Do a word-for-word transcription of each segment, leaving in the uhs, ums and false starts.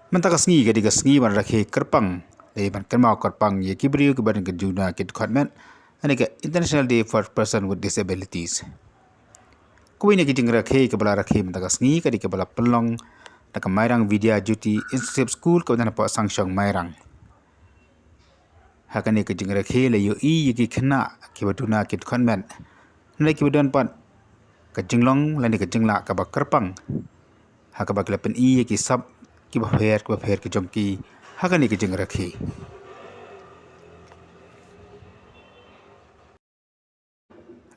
Mynta ka sngi ka dei ka sngi ban rakhe kyrpang, dei ban kynmaw kyrpang ïa ki briew kiba don ka jingduna ki dkhot met, lane ka International Day for Person with Disabilities. Kawei na ki jingrakhe kaba la rakhe mynta ka sngi ka dei kaba la pynlong da ka Mairang Vidya Jyoti Institute School kaba don hapoh Sangshong Mairang. Ha kane ka jingrakhe la ïohi ïa ki khynnah kiba duna ki dkhot met, lane kiba don pat ka jinglong lane ka jinglah kaba kyrpang, ha kaba ki la pyni ïa ki sap kiba pher kiba pher ki jong ki ha kane ka jingrakhe.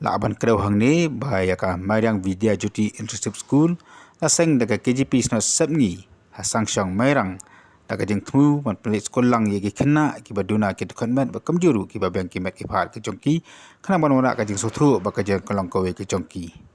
Lah ban kdew hangne ba ïa ka Mairang Vidya Jyoti Internship School la seng da ka K J P Synod Sepngi ha Sangshong Mairang da ka jingthmu ban pynleit skul lang ïa ki khynnah kiba duna ki dkhot met, ba kumjuh ruh kiba biang ki met ki phad ki jong ki, khnang ban wanrah ka jingsngewthuh ba ka jong ka long kawei ka jong ki.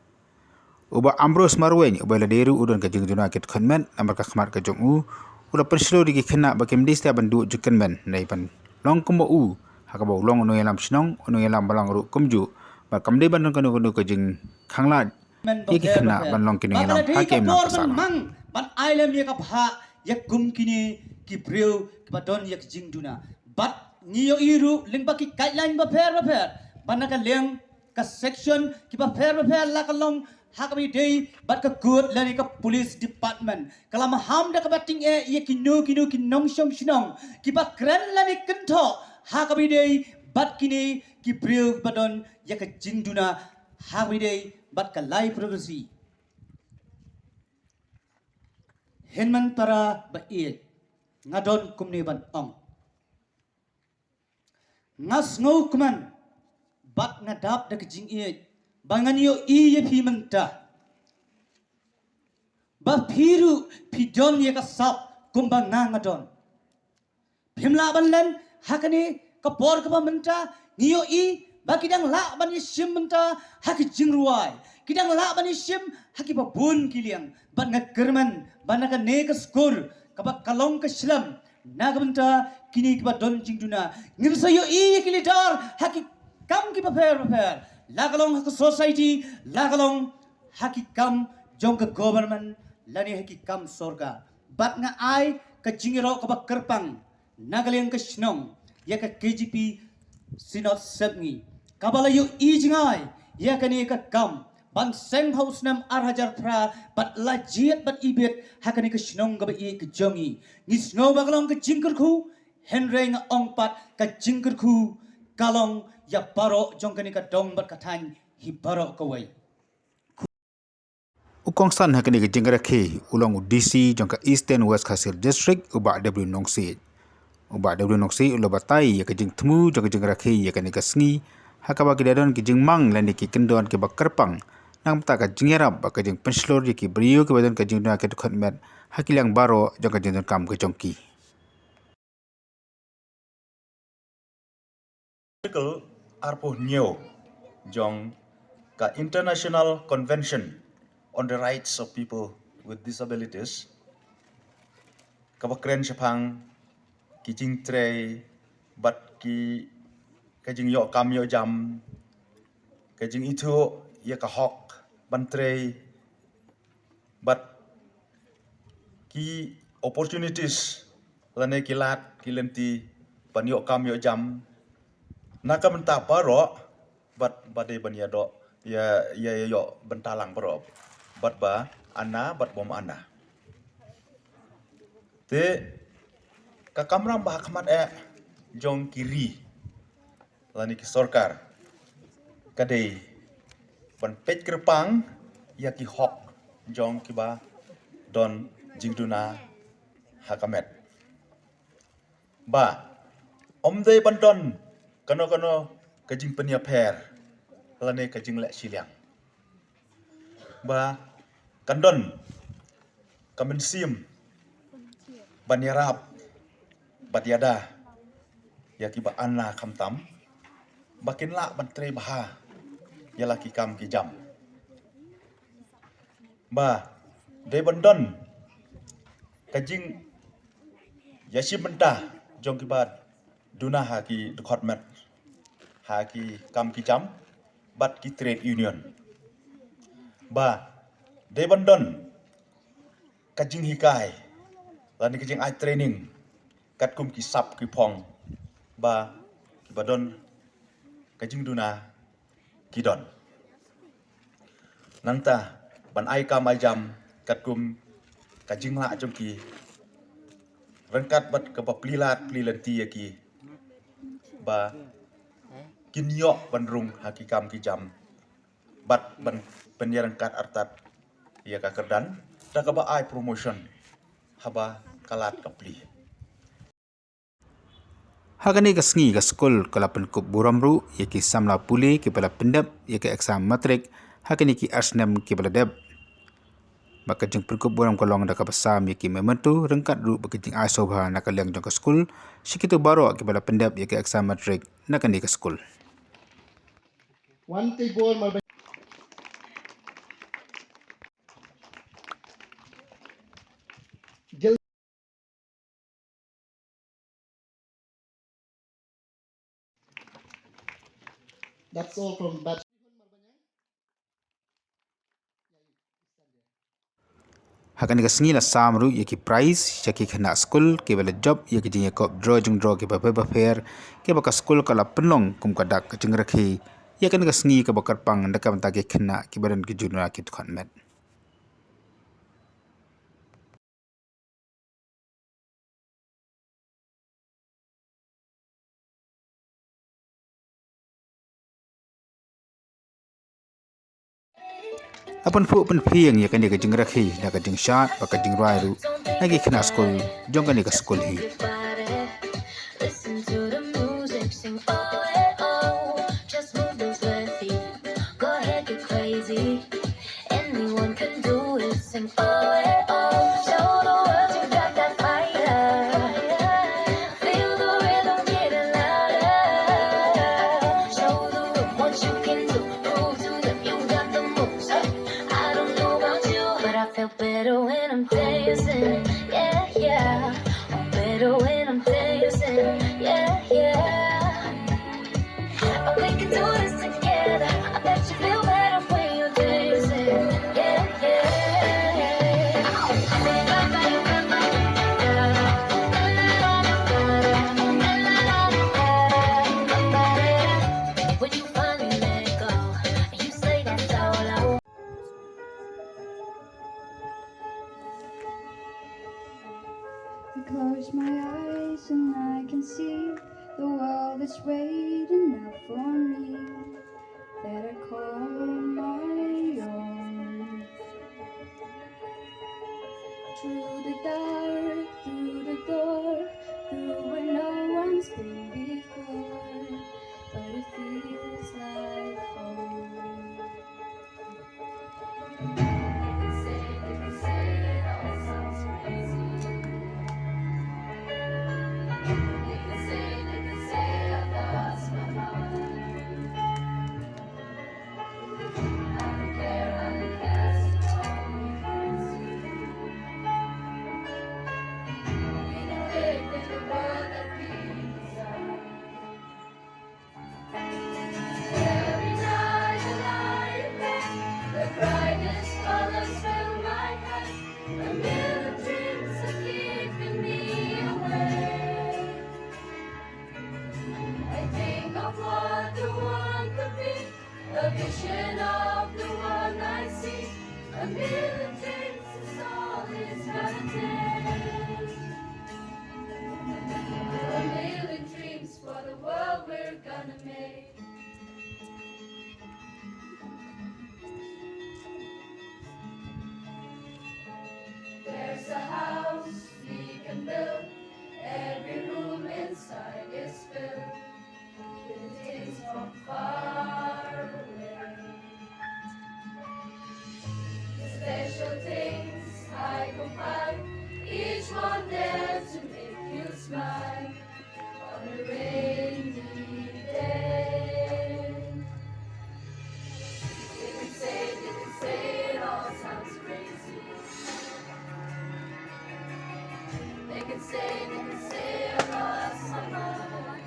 U Bah Ambrose Marwein, uba la dei ruh u don ka jingduna ki dkhot met, namar ka khmat ka jong u u la pynshlur ïa ki khynnah ba kim dei satia ban duh jingkyrmen, ne ban long kumba u, ha kaba u long u nongïalam shnong, u nongïalam balang ruh kumjuh, bad kam dei ban don kano kano ka jingkhanglad ïa ki khynnah ban long ki nongïalam ha ki imlang ka sahlang. Ban ai lem ïa ka bhah ïa kum kine ki briew kiba don ïa ka jingduna. Bad ngi ïohi ruh lyngba ki guideline bapher bapher, ba na ka liang ka section kiba pher bapher, la ka long ha kaba ïadei bad ka court lane ka police department, ka la maham da kaba tyngeh ïa kino kino ki nongshong shnong kiba kren lane kynthoh ha kaba ïadei bad kine ki briew ba don ïa ka jingduna ha kaba ïadei bad ka lai privacy. Hynmen para ba ïeit, nga don kumne ban ong. Nga sngewkmen bad nga dap da ka jingïeit ba ngan ïohi ïa phi mynta, ba phi ruh phi don ïa ka sap kumba nga nga don. Phim lah ban len ha kane ka por kaba mynta ngi ïohi ba ki dang lah ban ïashim bynta ha ki jingrwai, ki dang lah ban ïashim ha kiba bun ki liang. Bad nga kyrmen ba na kane ka skul kaba ka long ka shlem, na ka bynta kine kiba don jingduna, ngin sa ïohi ïa ki leader ha ki kam kiba pher bapher, la ka long ha ka society, la ka long ha ki kam jong ka government lane ha ki kam sorkar. Bad nga ai ka jingïaroh kaba kyrpang na ka liang ka shnong ïa ka K J P Synod Sepngi, kaba la ïohi jngai ïa kane ka kam ban seng ha u snem ar hajar phra, bad la jied bad ibit ha kane ka shnong kaba ïeit ka jong ngi. Ngi sngew ba ka long ka jingkyrkhu, hynrei nga ong pat ka jingkyrkhu ka long ïa baroh jong kane ka dong bad ka thaiñ hi baroh kawei. U kongsan ha kane ka jingrakhe u long u D C jong ka Eastern West Khasi Hills District, u Bah W Nongsiej. U Bah W Nongsiej u la batai ïa ka jingthmu jong ka jingrakhe ïa kane ka sngi, ha kaba ki da don ki jingmang lane ki kyndon kiba kyrpang, na ka bynta ka jingïarap bad ka jingpynshlur ïa ki briew kiba don ka jingduna ki dkhot met ha ki liang baroh jong ka jingdonkam ka jong ki. Article arphew hynñiew jong ka International Convention on the Rights of People with Disabilities, kaba kren shaphang ki jingtrei bad ki, ka jingïoh kam ïoh jam, ka jingithuh ïa ka hok ban trei, bad ki opportunities lane ki lad ki lynti ban ïoh kam ïoh jam na ka bynta baroh, bad ba dei ban ïadoh ïa, ïa, ïa ïoh bynta lang baroh, bad ba ana bad bym ana. Te ka kamram ba ha khmat eh jong ki ri lane ki sorkar ka dei ban peit kyrpang ïa ki hok jong kiba don jingduna ha ka met, ba ym dei ban don kano kano ka jingpynïapher lane ka jingleh shiliang, ba kan don ka mynsiem ban ïarap bad ïada ïa kiba ana, khamtam ba kin lah ban trei bha ïa la ki kam ki jam, ba dei ban don ka jingïashim bynta jong kiba duna ha ki dkhot met, ha ki kam ki jam bad ki trade union, ba dei ban don ka jinghikai Lane ka jingai training katkum ki sap ki phong ba kiba don ka jingduna ki don. Nangta ban ai kam ai jam katkum ka jinglah jong ki ryngkat bad kaba plie lad plie lynti ïa ki ba kin ïoh ban rung ha ki kam ki jam bad ban pynïaryngkat artat ïa ka kyrdan da kaba ai promotion haba ka lad ka plie. Ha kane ka sngi ka skul ka la pynkup burom ruh ïa ki samla pule kiba la pyndep ïa ka exam matric ha kine ki ar snem kiba la dep. Bad ka jingpynkup burom ka long da kaba sam ïa ki memento ryngkat ruh bad ka jingai sngewbha na ka liang jong ka skul sha kito baroh kiba la pyndep ïa ka exam matric na kane ka skul. Wan tei bor mar ba That's all from batch. Ha kane ka sngi la sam ruh ïa ki prize sha ki khynnah skul kiba la jop ïa ki jingïakop draw jingdraw kiba pher ba pher kiba ka skul ka la pynlong kum ka dak ka jingrakhe ïa kane ka sngi kaba kyrpang da ka bynta ki khynnah kiba don ki jingduna ki dkhot met. Haba pynphuh pynphieng ïa kane ka jingrakhe da ka jingshad bad ka jingrwai ruh na ki khynnah skul jong kane ka skul hi. Listen to the music, sing oh eh oh. Just move those left feet. Go ahead, get crazy. Anyone can do it. Sing oh eh oh. Show the world you got that fire. Feel the rhythm getting louder. Show the room what you can do. Prove to them you got the moves. Hey, I don't know about you, but I feel better when I'm dancing. Yeah, yeah. I'm better when I'm dancing. Yeah, yeah. And we can do this together. I bet you feel better when you're dancing. Yeah, yeah. When you finally let go, you say that's all I want. I close my eyes and I can see the world is waiting out for me, that I call my own. Through the dark, through the door, through where no one's been before, but it feels like home. Every night I lie in bed, the brightest colors fill my head. A million dreams are keeping me awake. I think of what the world could be, a vision of the world I see. A million dreams is all it's gonna take. A million dreams for the world we're gonna make. There's a house we can build. Every room inside is filled with things from far away. Special things I compile, each one there to make you smile. On a rainy day. They can say, they can say it all sounds crazy. They can say, they can say I lost my mind.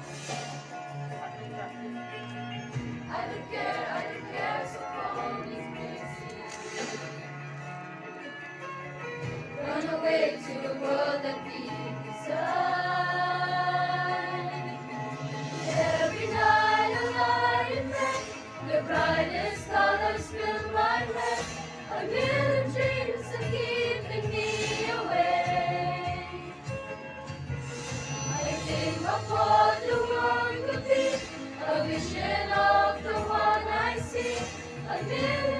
I don't care, I don't care, so call me crazy. Run away to a world that Every night I lie in bed, the brightest colors fill my head. A million dreams are keeping me awake. I think of what the world could be, a vision of the one I see. A million